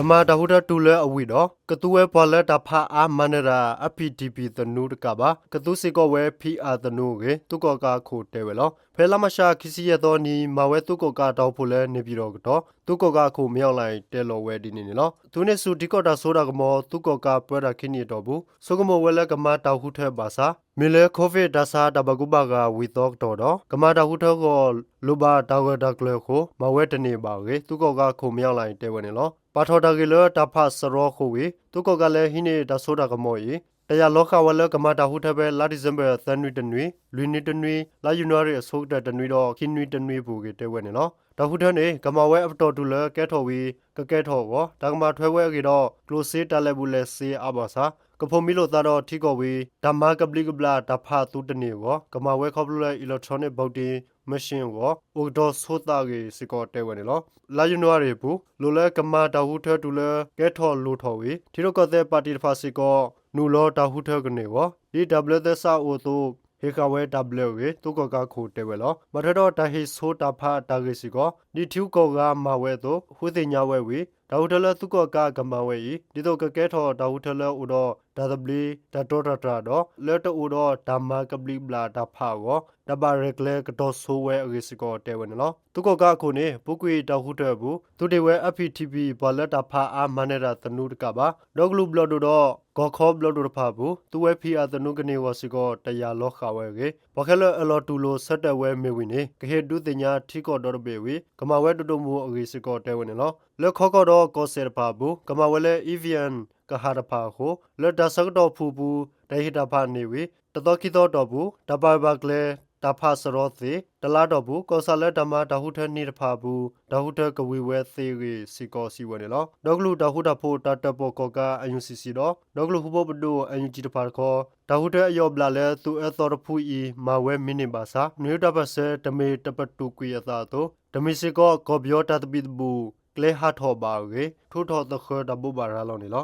ကမၤတၢ်ဟူထၢတုၤလၢအဝံၤဒီး ကသူဝဲပှၤလၢတၢ်ဖးအါမၤနၢၤတၢ် F P T P သနူတကးဘၣ် ကသူစ့ၢ်ကီးဝဲ P R သနူအဂ့ၢ် သုးကီၣ်ကးအခိၣ်တဲဝဲလီၤ. ဖဲလါမၢ်ၡး ခံဆံယဲၢ်သီနံၤ မၤဝဲသုးကီၣ်ကးတၢ်အိၣ်ဖှိၣ်လၢ နေပြည်တော် ကတီၢ် သုးကီၣ်ကးအခိၣ် မင်းအောင်လှိုင် တဲလီၤဝဲဒ်န့ၣ်န့ၣ်လီၤ. သုးန့ၢ်ဆူၣ်ထံကီၢ်တၢ်စိတၢ်ကမီၤ သုးကီၣ်ကးပၢတၢ်ခံနံၣ်အတီၢ်ပူၤ ဆိကမိၣ်ဝဲလၢ ကမၤတၢ်ဟူထၢဘၣ်ဆၣ် မ့ၢ်လၢ COVID တၢ်ဆါတၢ်ဘၣ်ကူဘၣ်ဂာ်ဝံၤသီကတီၢ်ဒီး ကမၤတၢ်ဟူထၢအဂီၢ် လိၣ်ဘၣ်တၢ်ဂၢၢ်တၢ်ကျၢၤအဃိ မၤဝဲတန့ၢ်ဘၣ်အဂ့ၢ် သုးကီၣ်ကးအခိၣ် မင်းအောင်လှိုင် တဲဝဲန့ၣ်လီၤ. ပာ်ထီၣ်တၢ်ဂ့ၢ်လၢတၢ်ဖးစရီအဃိဝံၤ သုးကီၣ်ကးလၢဟံးန့ၢ်တၢ်စိတၢ်ကမီၤအံၤ တယာ်လီၤဃာ်ဝဲလၢ ကမၤတၢ်ဟူထၢဖဲလါဒံၣ်စ့ဘၢၣ် သၢနွံတနွံ, လွံၢ်နွံတနွံ, လါယနူၤအါရံၤအဆိကတၢၢ်တနွံဒီး ခံနွံတနွံအပူၤအဂ့ၢ် တဲဝဲန့ၣ်လီၤ. တၢ်ဟူထၢန့ၣ် ကမၤဝဲအပတီၢ်တုၤလၢကဲထီၣ်ဝံၤ ကကဲထီၣ်အဂီၢ် တၢ်ကမၤထွဲဝဲအဂ့ၢ်ဒီး ကျိၣ်စ့တၢ်လဲၤဘူးလဲၤစ့အါဘၣ်ဆၣ် ကဖိးမံလိာ်သးဒီးထံကီၢ်ဝံၤ တၢ်မၤကဘျံးကဘျၣ်တၢ်ဖးအသူတန့ၢ်အဂီၢ် ကမၤဝဲခီဖျိလၢ electronic voting machine အဂီၢ် အိၣ်ကတီၤဆိသးအဂ့ၢ်စ့ၢ်ကီးတဲဝဲန့ၣ်လီၤ. လါယနူၤအါရံၤအပူၤ လိၣ်လၢကမၤတၢ်ဟူထၢတုၤလၢကဲထီၣ်လိၣ်ထီၣ်ဝံၤ ထံရူၢ်ကီၢ်သဲးပၣ်တံၣ်တဖၣ်စ့ၢ်ကီး နုာ်လီၤတၢ်ဟူထၢကန့ၢ်အဂီၢ် ဒ်တၢ်ဘျၢသဲစးအိၣ်အသိး ဟ့ၣ်ဃာ်ဝဲတၢ်ဘျၢအဂ့ၢ် သုးကီၣ်ကးအခိၣ်တဲဝဲလီၤ. ဘၣ်ထွဲဒီးတၢ်ဟ့ၣ်ဆိတၢ်ဖးတၢ်ဂ့ၢ်စ့ၢ်ကီး ဒ်ထံဂုၤကီၢ်ဂၤမၤဝဲအသိး ဃုသ့ၣ်ညါဝဲဝံၤ တၢ်ဟူထၢလၢသုးကီၣ်ကးကမၤဝဲအံၤ ဒ်သိးကကဲထီၣ်တၢ်ဟူထၢလၢအိၣ်ဒီးတၢ်သဘျ့ တၢ်တီတၢ်တြၢ်ဒီး လၢတအိၣ်ဒီးတၢ်မၤကဘျံးကဘျၣ်တၢ်ဖးအဂီၢ် တၢ်ဘၣ်ရဲၣ်ကျဲၤကတီၤဆိဝဲအဂ့ၢ်စ့ၢ်ကီးတဲဝဲန့ၣ်လီၤ. သုးကီၣ်ကးအခိၣ်န့ၣ် ပူၤကွံာ်တၢ်ဟူထၢအပူၤ သုးတ့ၢ်ဝဲ F P T P ပှၤလၢတၢ်ဖးအါမၤနၢၤတၢ်သနူတကးဘၣ် ဒီကလုာ်ဘျီၣ်ဒိၣ်ဒီး ကီၢ်ခီဘျီၣ်ဒိၣ်တဖၣ်အပူၤ သူဝဲ P R သနူကန့ၢ်အဂီၢ်စ့ၢ်ကီး တယာ်လီၤဃာ်ဝဲအဂ့ၢ် ပှၤခဲလၢာ်အၢၣ်လီၤတူၢ်လိာ်ဆၢတဲာ်ဝဲမ့ၢ်ဝံၤန့ၣ် ကဟ့ၣ်ဒုးသ့ၣ်ညါထံကီၢ်ဒီတဘ့ၣ်ဝံၤ ကမၤဝဲဒိၣ်ဒိၣ်မုၢ်မုၢ်အဂ့ၢ်စ့ၢ်ကီးတဲဝဲန့ၣ်လီၤ. လၢခီကီၢ်ဒီးကီၢ်စဲၣ်တဖၣ်အပူၤ ကမၤဝဲလၢ E V M ကဟၣ်တဖၣ်အဃိ လၢတၢ်ဆၢကတီၢ်ဖုၣ်အပူၤ တၢ်ဟ့ၣ်တၢ်ဖးန့ၢ်ဝံၤ တသီခံသီအတီၢ်ပူၤ တၢ်ပာ်ဂၢၢ်ပာ်ကျၢၤ တၢ်ဖးစရီသ့ တလါအတီၢ်ပူၤ ကီၢ်ဆၣ်လၢတၢ်မၤတၢ်ဟူထၢန့ၢ်တဖၣ်အပူၤ တၢ်ဟူထၢကဝံၤဝဲသ့အဂ့ၢ်စ့ၢ်ကီးစံးဝဲန့ၣ်လီၤ. ဒီကလုာ်တၢ်ဃူတၢ်ဖိးတၢ်တၢၣ်ပီၣ်ကီၣ်ကး N U C C ဒီး ဒီကလုာ်ဟူဖိပဒိၣ် N U G တဖၣ်တခီ တၢ်ဟူထၢအယီၢ်ဘျးလၢသုးအၢသီတဖုအံၤ မၤဝဲမံးနံးဘၣ်ဆၣ် နွံတၢ်ပၢၢ်ဆၢ တမ့ၢ်တပတုာ်ကွံာ်အသးအသိး တမ့ၢ်စ့ၢ်ကီး ကီၢ်ပယီၤတၢ်သဘံၣ်သဘုၣ် ကျဲဟးထီၣ်ဘၣ်အဂ့ၢ် ထုးထီၣ်သဃၢတၢ်ဘိးဘၣ်ရၤလီၤန့ၣ်လီ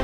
ၤ.